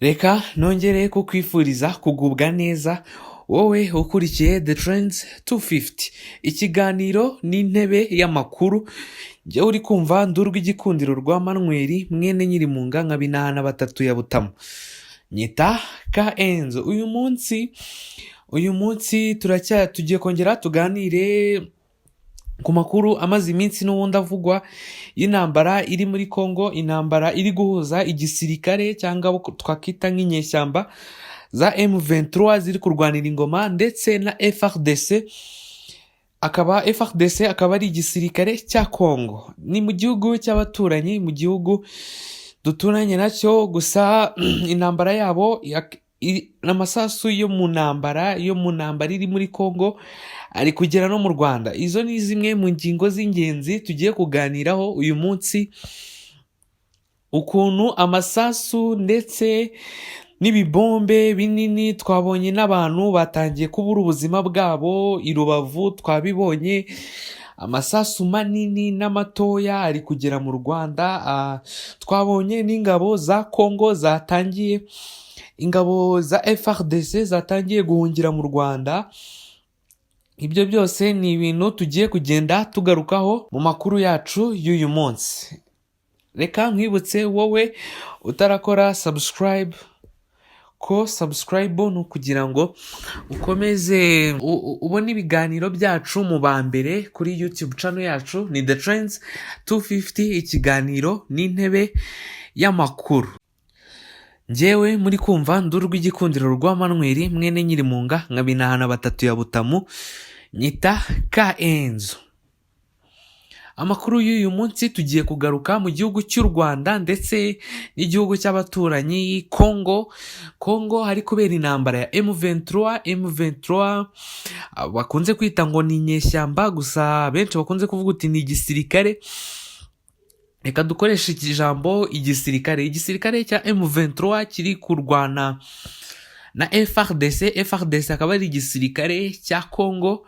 Reka nongere kukwifuriza kugubwa neza, wowe ukurikiye The Trends 250, ikiganiro n'intebe y'amakuru. Njyewe uri kumva ndurwa igikundiro rwa Manweri mwene Nyirimunga nka binahana batatu ya Butamu, nyita ka Enzo. Uyu munsi turacya tugiye kongera tuganire ku makuru amaze iminsi n'ubundi avugwa y'intambara iri muri Congo, intambara iri guhuza igisirikare cyangwa abo twakwita nk'inyeshyamba za M23 ziri kurwanira ingoma ndetse na FARDC. Akaba FARDC akaba ari igisirikare cya Congo, ni mu gihugu cy'abaturanyi, mu gihugu duturanye nacyo. Gusa intambara yabo amasasu yo mu ntambara iri muri Congo ari kugera no mu Rwanda. Izo ni zimwe mu ngingo z'ingenzi tugiye kuganiraho uyu munsi, ukuntu amasasu ndetse n'ibibombe binini twabonye n'abantu batangiye kubura ubuzima bwabo i Rubavu. Twabibonye, amasasu manini n'amatoya ari kugera mu Rwanda. Twabonye n'ingabo za Congo zatangiye, ingabo za FARDC zatangiye guhungira mu Rwanda. Ibyo byose ni ibintu tugiye kugenda tugarukaho mu makuru yacu y'uyu munsi. Reka nkwibutse, wowe utarakora subscribe, ko subscribe ni ukugira ngo ukomeze ubone ibiganiro byacu mu ba mbere kuri YouTube channel yacu. Ni The Trends 250, ikiganiro n'intebe y'amakuru. Njyewe muri kumva ndurwa igikundiro rwa Manweri mwene Nyirimunga nka binahana batatu ya Butamu, nyita ka Enzo. Amakuru y'uyu munsi, tugiye kugaruka mu gihugu cy'u Rwanda ndetse n'igihugu cy'abaturanyi Congo. Congo hari kubera intambara ya M23. M23 bakunze kwita ngo ni inyeshyamba, gusa benshi bakunze kuvuga uti ni igisirikare. Reka dukoreshe ijambo igisirikare. Igisirikare cya M23 kiri kurwana na FARDC. FARDC akaba ari igisirikare cya Congo,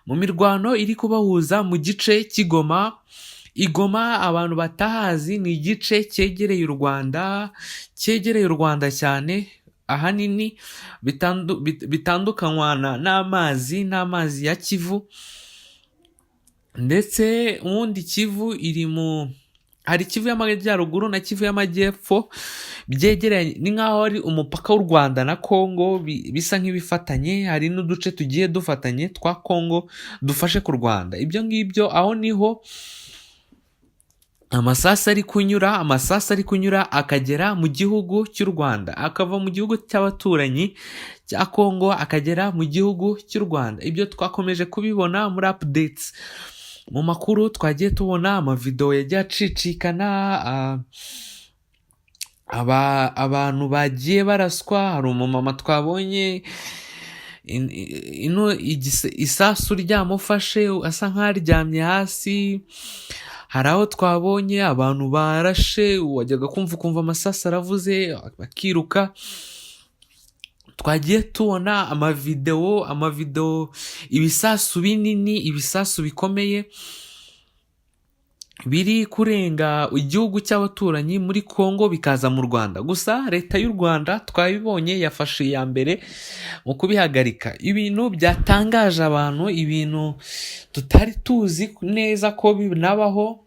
mu mirwano iri kubahuza mu gice cy'Igoma. Igoma, abantu batahazi, ni igice cyegereye u Rwanda, cyegereye u Rwanda cyane, ahanini bitandukanywa n'amazi ya Kivu. Ndetse ubundi Kivu iri mu, hari Kivu y'Amajyaruguru na Kivu y'Amajyepfo byegeranye, ni nk'aho ari umupaka w'u Rwanda na Congo, bisa nk'ibifatanye. Hari n'uduce tugiye dufatanye twa Congo dufashe ku Rwanda. Ibyo ngibyo, aho niho amasasu ari kunyura, amasasu ari kunyura akagera mu gihugu cy'u Rwanda, akava mu gihugu cy'abaturanyi cya Congo akagera mu gihugu cy'u Rwanda. Ibyo twakomeje kubibona muri updates, mu makuru twagiye tubona, amavidewo yagiye acicikana, abantu bagiye baraswa. Hari umumama twabonye ino isasu ryamufashe, asa nk'aryamye hasi. Hari aho twabonye abantu barashe, wajyaga kumva ukumva amasasu aravuze, bakiruka. Twagiye tubona amavidewo, ibisasu binini, ibisasu bikomeye biri kurenga igihugu cy'abaturanyi muri Congo bikaza mu Rwanda. Gusa leta y'u Rwanda twabibonye yafashe iya mbere mu kubihagarika, ibintu byatangaje abantu, ibintu tutari tuzi neza ko binabaho.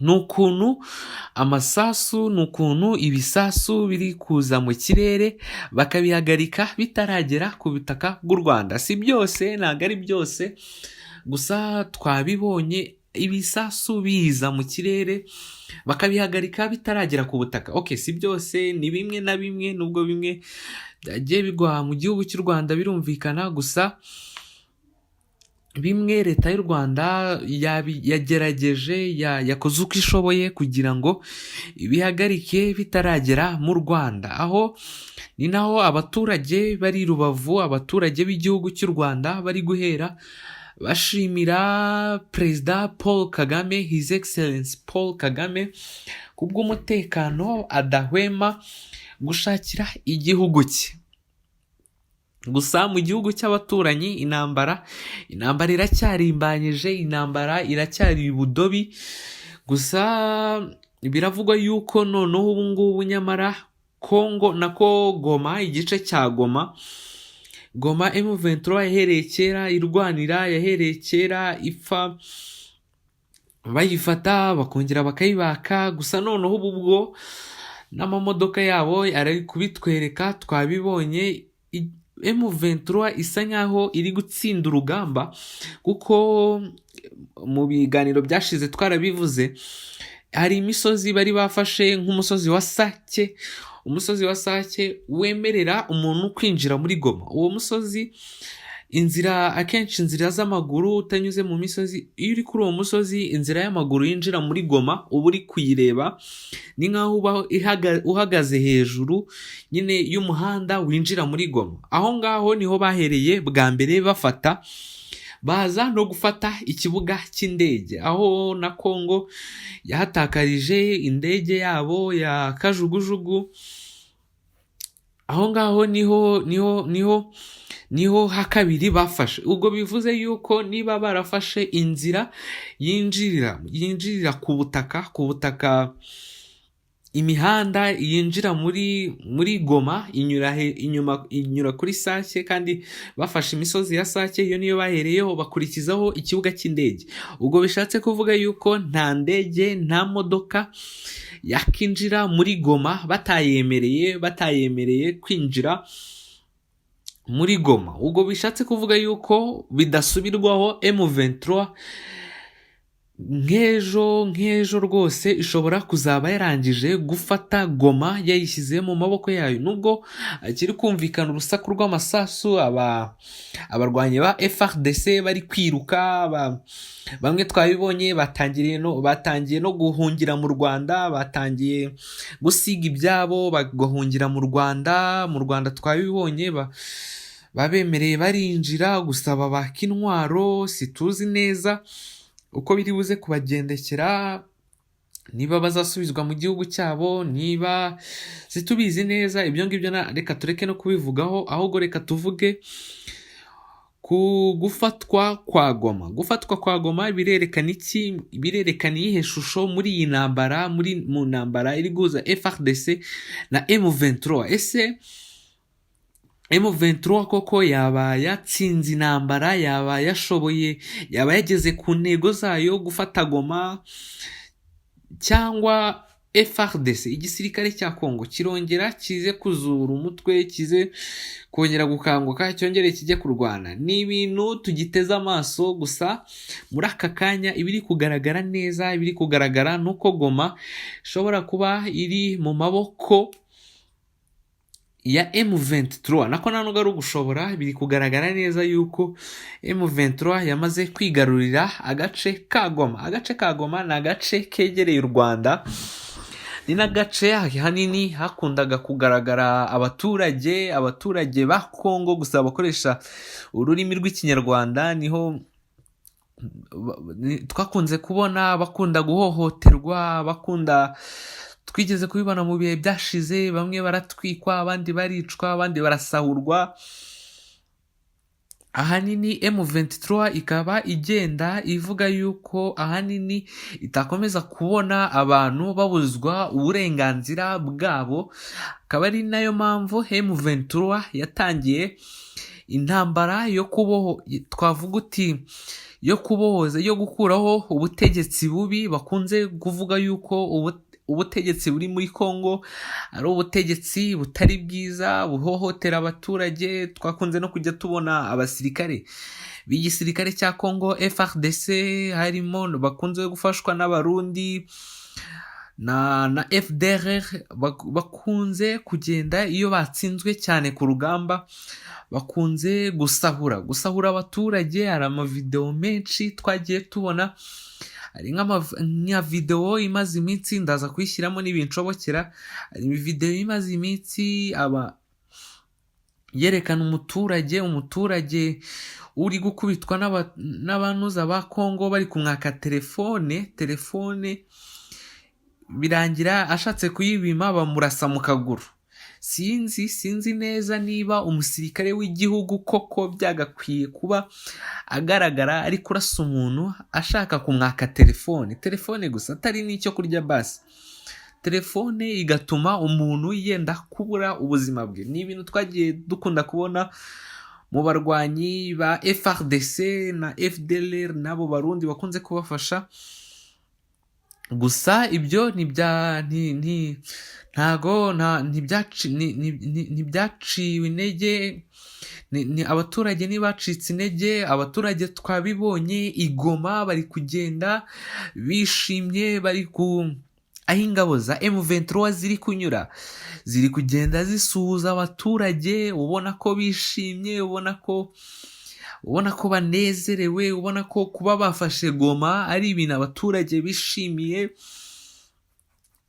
Ni ukuntu amasasu, ni ukuntu ibisasu biri kuza mu kirere bakabihagarika bitaragera ku butaka bw'u Rwanda. Si byose, ntabwo ari byose, gusa twabibonye ibisasu biza mu kirere bakabihagarika bitaragera ku butaka. Ok, si byose, ni bimwe na bimwe, nubwo bimwe byagiye bigwa mu gihugu cy'u Rwanda birumvikana. Gusa bimwe leta y'u Rwanda yagerageje, yakoze uko ishoboye kugira ngo bihagarike bitaragera mu Rwanda. Aho ni naho abaturage bari i Rubavu, abaturage b'igihugu cy'u Rwanda bari guhera bashimira Perezida Paul Kagame, His Excellence Paul Kagame, kubw'umutekano adahwema gushakira igihugu cye. Gusa mu gihugu cy'abaturanyi intambara iracyarimbanyije, intambara iracyari budobi. Gusa biravugwa yuko noneho ubu ngubu nyamara Kongo, nako Goma, igice cya Goma. Goma M23 yahereye kera irwanira, yahereye kera ipfa, bayifata bakongera bakayibaka. Gusa noneho ubu bwo n'amamodoka yabo ari kubitwereka, twabibonye. M23 isa nkaho iri gutsinda urugamba, kuko mu biganiro byashize twarabivuze, hari imisozi bari bafashe nk'umusozi wa Sake. Umusozi wa Sake wemerera umuntu kwinjira muri Goma. Uwo musozi, inzira, akenshi inzira z'amaguru utanyuze mu misozi, iyo uri kuri uwo musozi, inzira y'amaguru yinjira muri Goma uba uri kuyireba, ni nk'aho uba uhagaze hejuru nyine y'umuhanda winjira muri Goma. Aho ngaho niho bahereye bwa mbere bafata, baza no gufata ikibuga cy'indege, aho na Kongo yahatakarije indege yabo ya kajugujugu. Aho ngaho niho ha kabiri bafashe. Ubwo bivuze yuko niba barafashe inzira yinjirira ku butaka, imihanda yinjira muri Goma inyura inyuma, inyura kuri Sake, kandi bafashe imisozi ya Sake, iyo niyo bahereyeho, bakurikizaho ikibuga cy'indege. Ubwo bishatse kuvuga yuko nta ndege, nta modoka yakinjira muri Goma batayemereye kwinjira muri Goma. Ubwo bishatse kuvuga yuko bidasubirwaho, M23 nk'ejo rwose ishobora kuzaba yarangije gufata Goma, yayishyize mu maboko yayo, nubwo akiri kumvikana urusaku rw'amasasu, abarwanyi ba FARDC bari kwiruka. Bamwe twabibonye batangiye no guhungira mu Rwanda, batangiye gusiga ibyabo bagahungira mu Rwanda. Mu Rwanda twabibonye, babemereye barinjira gusaba baka intwaro. Situzi neza uko biri buze kubagendekera, niba bazasubizwa mu gihugu cyabo, niba situbizi neza ibyo ngibyo, reka tureke no kubivugaho, ahubwo reka tuvuge ku gufatwa kwa Goma. Gufatwa kwa Goma birerekana iki? Birerekana iyihe shusho muri iyi ntambara, mu ntambara iri guhuza FARDC na M23? Ese M23 koko yaba yatsinze intambara, yaba yashoboye, yaba yageze ku ntego zayo gufata Goma, cyangwa FARDC, igisirikare cya Congo, kirongera kize kuzura umutwe, kize kongera gukanguka, cyongere kijye kurwana? Ni ibintu tugiteze amaso. Gusa muri aka kanya ibiri kugaragara neza, ibiri kugaragara ni uko Goma ishobora kuba iri mu maboko ya M23. Nako nta nubwo ari ugushobora, biri kugaragara neza yuko M23 yamaze kwigarurira agace ka Goma. Agace ka Goma ni agace kegereye u Rwanda, ni n'agace hanini hakundaga kugaragara abaturage ba Kongo gusa bakoresha ururimi rw'Ikinyarwanda. Niho twakunze kubona bakunda guhohoterwa, bakunda, twigeze kubibona mu bihe byashize, bamwe baratwikwa, abandi baricwa, abandi barasahurwa. Ahanini M23 ikaba igenda ivuga yuko ahanini itakomeza kubona abantu babuzwa uburenganzira bwabo, akaba ari nayo mpamvu M23 yatangiye intambara yo kuboho, twavuga uti yo kubohoza, yo gukuraho ubutegetsi bubi. Bakunze kuvuga yuko ubutegetsi buri muri Congo ari ubutegetsi butari bwiza, buhohotera abaturage. Twakunze no kujya tubona abasirikare b'igisirikare cya Congo FARDC, harimo bakunze gufashwa n'Abarundi na FDLR, bakunze kugenda iyo batsinzwe cyane ku rugamba, bakunze gusahura abaturage. Hari amavidewo menshi twagiye tubona, hari nka videwo imaze iminsi, ndaza kuyishyiramo n'ibinshobokera. Hari videwo imaze iminsi aba yerekana umuturage uri gukubitwa n'abanuza ba Kongo bari kumwaka telefone, birangira ashatse kuyibima bamurasa mu kaguru. Sinzi neza niba umusirikare w'igihugu koko byagakwiye kuba agaragara ari kurasa umuntu ashaka kumwaka telefone, telefone gusa, atari n'icyo kurya basi, Telefone igatuma umuntu yenda kubura ubuzima bwe. Ni ibintu twagiye dukunda kubona mu barwanyi ba FARDC na FDLR n'abo Barundi bakunze kubafasha. Gusa ibyo ntibya nti nti ntago nta ntibyaciwe intege ni abaturage ntibacitse intege. Abaturage twabibonye i Goma, bari kugenda bishimye, bari ku aho ingabo za M23 ziri kunyura, ziri kugenda zisuhuza abaturage, ubona ko bishimye, ubona ko banezerewe, ubona ko kuba bafashe Goma ari ibintu abaturage bishimiye,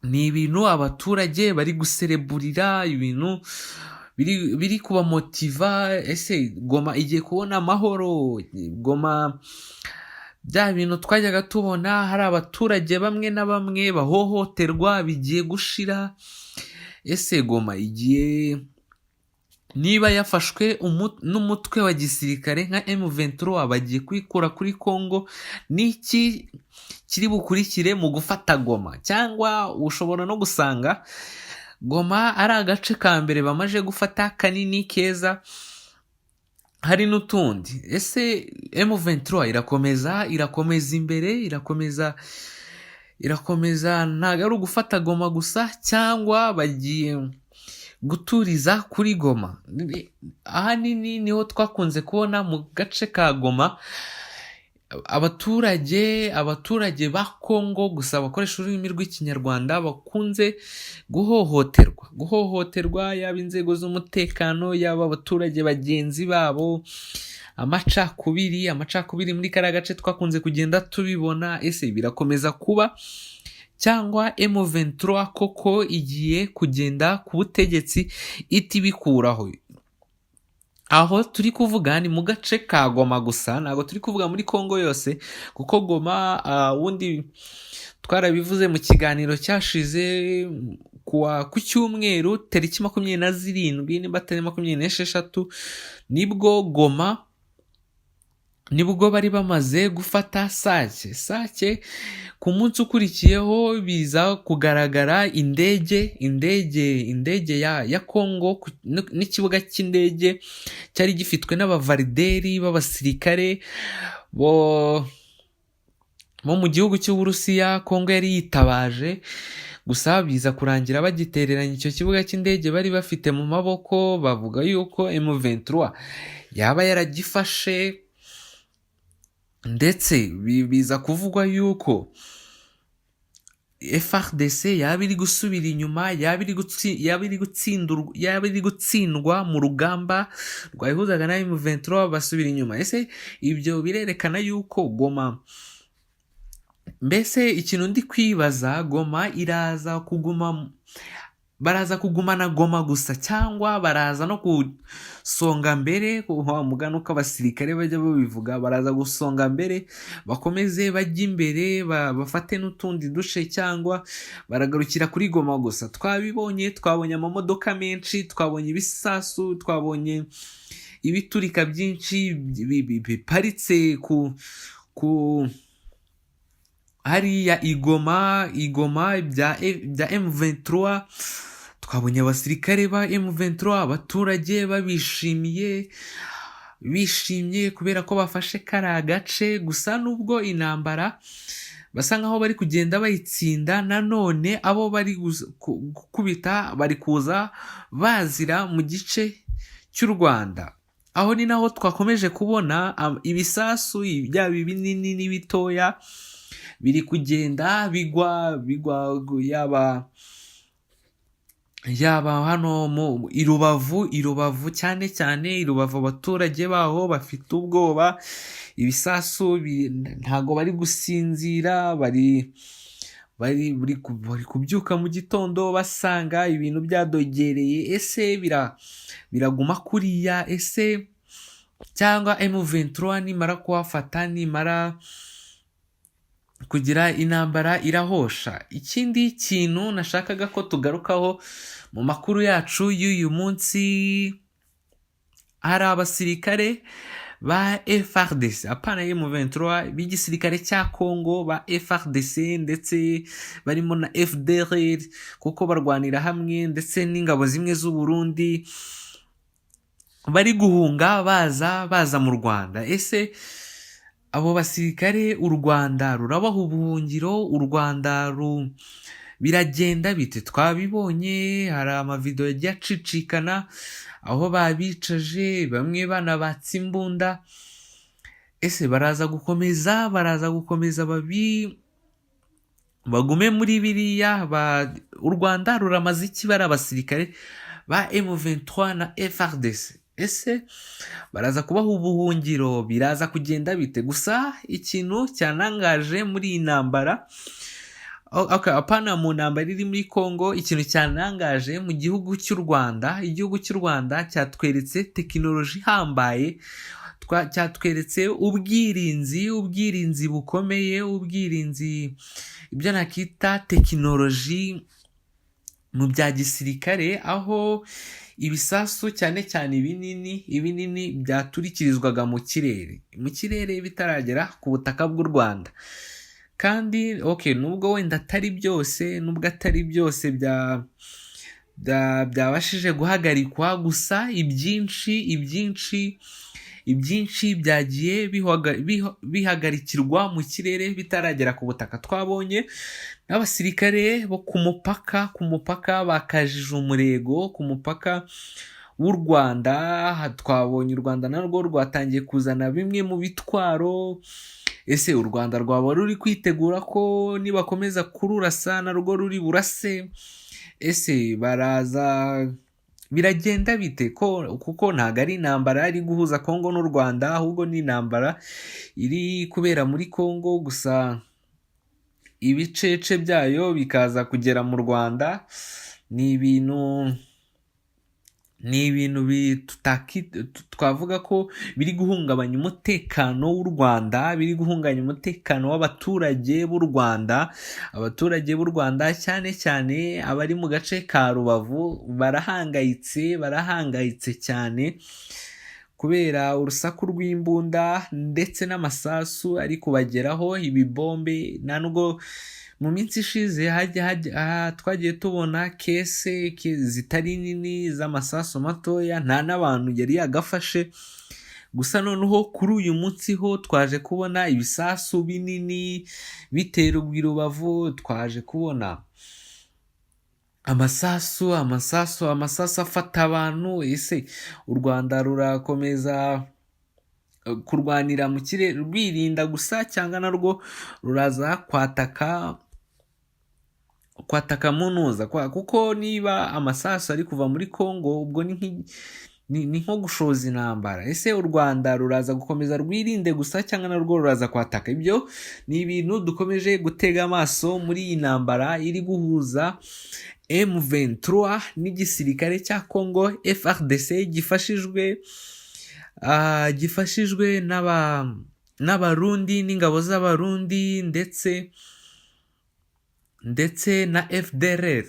ni ibintu abaturage bari gusereburira, ibintu biri kubamotiva. Ese Goma igiye kubona amahoro? Goma, bya bintu twajyaga tubona hari abaturage bamwe na bamwe bahohoterwa, bigiye gushira? Ese Goma igiye, niba yafashwe n'umutwe wa gisirikare nka M23, bagiye kuyikura kuri Congo, niki kiri bukurikire mu gufata Goma? Cyangwa ushobora no gusanga Goma ari agace ka mbere bamaze gufata kanini keza, hari n'utundi. Ese M23 irakomeza imbere, irakomeza, ntabwo ari ugufata Goma gusa, cyangwa bagiye guturiza kuri Goma? Ahanini niho twakunze kubona mu gace ka Goma abaturage ba Kongo gusa bakoresha ururimi rw'Ikinyarwanda bakunze guhohoterwa, yaba inzego z'umutekano, yaba abaturage bagenzi babo. Amacakubiri muri kariya gace twakunze kugenda tubibona. Ese birakomeza kuba, cyangwa M23 koko igiye kugenda ku butegetsi itibikuraho? Aho turi kuvuga ni mu gace ka Goma gusa, ntabwo turi kuvuga muri Kongo yose, kuko Goma wundi twarabivuze mu kiganiro cyashize ku cyumweru tariki 27, niba atari 26, nibwo Goma, nibwo bari bamaze gufata Sake. Sake ku munsi ukurikiyeho biza kugaragara indege ya Kongo n'ikibuga cy'indege cyari gifitwe n'abavarideri b'abasirikare bo mu gihugu cy'Uburusiya Kongo yari yitabaje. Gusa biza kurangira bagitereranya icyo kibuga cy'indege bari bafite mu maboko, bavuga yuko M23 yaba yaragifashe, ndetse biza kuvugwa yuko FARDC yaba iri gusubira inyuma, yaba iri gutsindwa mu rugamba rwayihuzaga na M23, basubira inyuma. Ese ibyo birerekana yuko Goma, mbese ikintu ndi kwibaza, Goma iraza kuguma, baraza kugumana Goma gusa, cyangwa baraza no gusonga mbere, wa mugani uko abasirikare bajya babivuga, baraza gusonga mbere, bakomeze bajye imbere, bafate n'utundi duce, cyangwa baragarukira kuri Goma gusa? Twabibonye, twabonye amamodoka menshi, twabonye ibisasu, twabonye ibiturika byinshi biparitse ku hariya i Goma bya M23. Twabonye abasirikare ba M23, abaturage babishimiye, bishimye kubera ko bafashe kariya gace. Gusa nubwo intambara basa nkaho bari kugenda bayitsinda, nanone abo bari gukubita bari kuza bazira mu gice cy'u Rwanda. Aho ni naho twakomeje kubona ibisasu, byaba ibinini n'ibitoya, biri kugenda bigwa yaba hano mu i Rubavu, cyane cyane i Rubavu abaturage baho bafite ubwoba. Ibisasu ntago bari gusinzira, bari kubyuka mu gitondo basanga ibintu byadogereye. Ese biraguma kuriya? Ese cyangwa M23 nimara kuhafata, nimara kugira intambara irahosha? Ikindi kintu nashakaga ko tugarukaho mu makuru yacu y'uyu munsi, hari abasirikare ba FARDC, apana M23, b'igisirikare cya Congo ba FARDC, ndetse barimo na FDLR kuko barwanira hamwe, ndetse n'ingabo zimwe z'u Burundi bari guhunga baza mu Rwanda. Ese abo basirikare u Rwanda rurabaha ubuhungiro? U Rwanda biragenda bite? Twabibonye, hari amavidewo yagiye acicikana aho babicaje bamwe banabatse imbunda. Ese baraza gukomeza babi bagume muri biriya u Rwanda ruramaze iki bari abasirikare ba M23 na FARDC? Ese baraza kubaha ubuhungiro? Biraza kugenda bite? Gusa ikintu cyanangaje muri iyi ntambara, okay, apana mu ntambara iri muri Congo, ikintu cyanangaje mu gihugu cy'u Rwanda, igihugu cy'u Rwanda cyatweretse tekinoloji ihambaye, cyatweretse ubwirinzi bukomeye, ubwirinzi, ibyo nakita tekinoloji mu bya gisirikare, aho ibisasu cyane cyane ibinini byaturikirizwaga mu kirere bitaragera ku butaka bw'u Rwanda. Kandi okay, nubwo wenda atari byose, nubwo atari byose byabashije guhagarikwa, gusa ibyinshi byagiye bihagarikirwa mu kirere bitaragera ku butaka. Twabonye n'abasirikare bo ku mupaka bakajije umurego ku mupaka w'u Rwanda. Twabonye u Rwanda narwo rwatangiye kuzana bimwe mu bitwaro. Ese u Rwanda rwaba ruri kwitegura ko nibakomeza kururasa narwo ruri burase? Ese baraza, biragenda bite? Ko kuko ntabwo ari intambara iri guhuza Kongo n'u Rwanda, ahubwo ni intambara iri kubera muri Kongo gusa, ibicece byayo bikaza kugera mu Rwanda. Ni ibintu twavuga ko biri guhungabanya umutekano w'u Rwanda, biri guhungabanya umutekano w'abaturage b'u Rwanda. Abaturage b'u Rwanda, cyane cyane abari mu gace ka Rubavu, barahangayitse, barahangayitse cyane kubera urusaku rw'imbunda ndetse n'amasasu ari kubageraho, ibibombe. Nta nubwo mu minsi ishize twagiye tubona kese zitari nini z'amasasu matoya, nta n'abantu yari yagafashe. Gusa noneho kuri uyu munsi ho twaje kubona ibisasu binini biterwa i Rubavu, twaje kubona amasasu afata abantu. Ese u Rwanda rurakomeza kurwanira mu kirere rwirinda gusa, cyangwa narwo ruraza kwataka munuza? Kuko niba amasasu ari kuva muri Congo, ubwo ni nko gushoza intambara. Ese u Rwanda ruraza gukomeza rwirinde gusa, cyangwa narwo ruraza kwataka? Ibyo ni ibintu dukomeje gutega amaso muri iyi ntambara iri guhuza M23 n'igisirikare cya Congo FARDC gifashijwe n'Abarundi n'ingabo z'Abarundi ndetse na FDLR.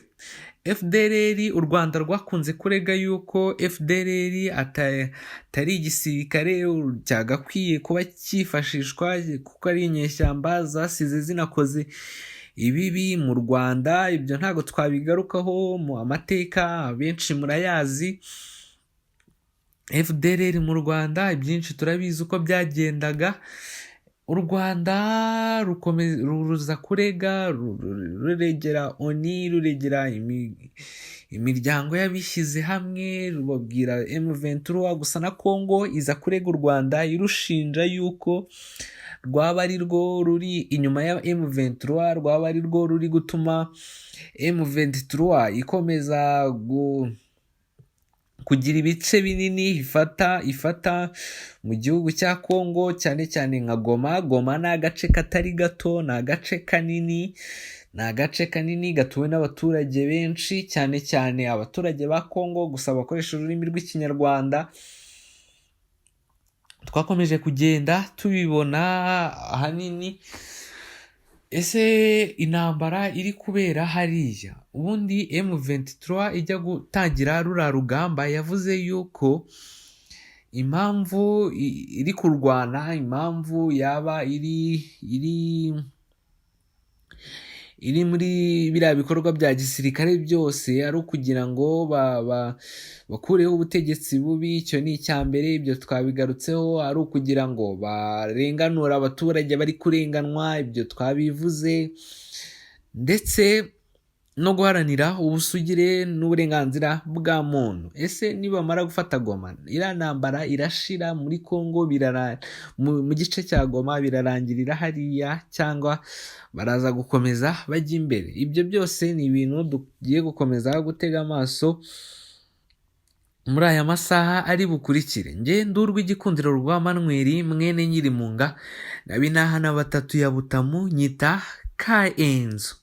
FDLR, u Rwanda rwakunze kurega yuko FDLR atari igisirikare cyagakwiye kuba cyifashishwa kuko ari inyeshyamba zasize zinakoze ibibi mu Rwanda. Ibyo ntabwo twabigarukaho mu amateka, benshi murayazi. FDLR mu Rwanda, ibyinshi turabizi uko byagendaga. U Rwanda ruza kurega, ruregera ONU, ruregera imiryango y'abishyize hamwe, rubabwira M23. Gusa na Congo iza kurega u Rwanda irushinja yuko rwaba ari rwo ruri inyuma ya M23, rwaba ari rwo ruri gutuma M23 ikomeza kugira ibice binini ifata mu gihugu cya Congo, cyane cyane nka Goma. Goma ni agace katari gato, ni agace kanini, ni agace kanini gatuwe n'abaturage benshi, cyane cyane abaturage ba Congo gusa bakoresha ururimi rw'Ikinyarwanda. Twakomeje kugenda tubibona ahanini. Ese intambara iri kubera hariya, ubundi M23 ijya gutangira ruriya rugamba yavuze yuko Impamvu iri kurwana, impamvu yaba iri muri biriya bikorwa bya gisirikare byose ari ukugira ngo bakureho ubutegetsi bubi. Icyo ni icya mbere, ibyo twabigarutseho. Ari ukugira ngo barenganure abaturage bari kurenganwa, ibyo twabivuze, ndetse no guharanira ubusugire n'uburenganzira bwa muntu. Ese nibamara gufata Goma, iriya ntambara irashira muri Congo, mu gice cya Goma birarangirira hariya, cyangwa baraza gukomeza bajya imbere? Ibyo byose ni ibintu tugiye gukomeza gutega amaso muri aya masaha ari bukurikire. Nge ndurwa igikundiro rwa Manweri mwene Nyirimunga na Binahana batatu ya Butamu, nyita ka Enzo.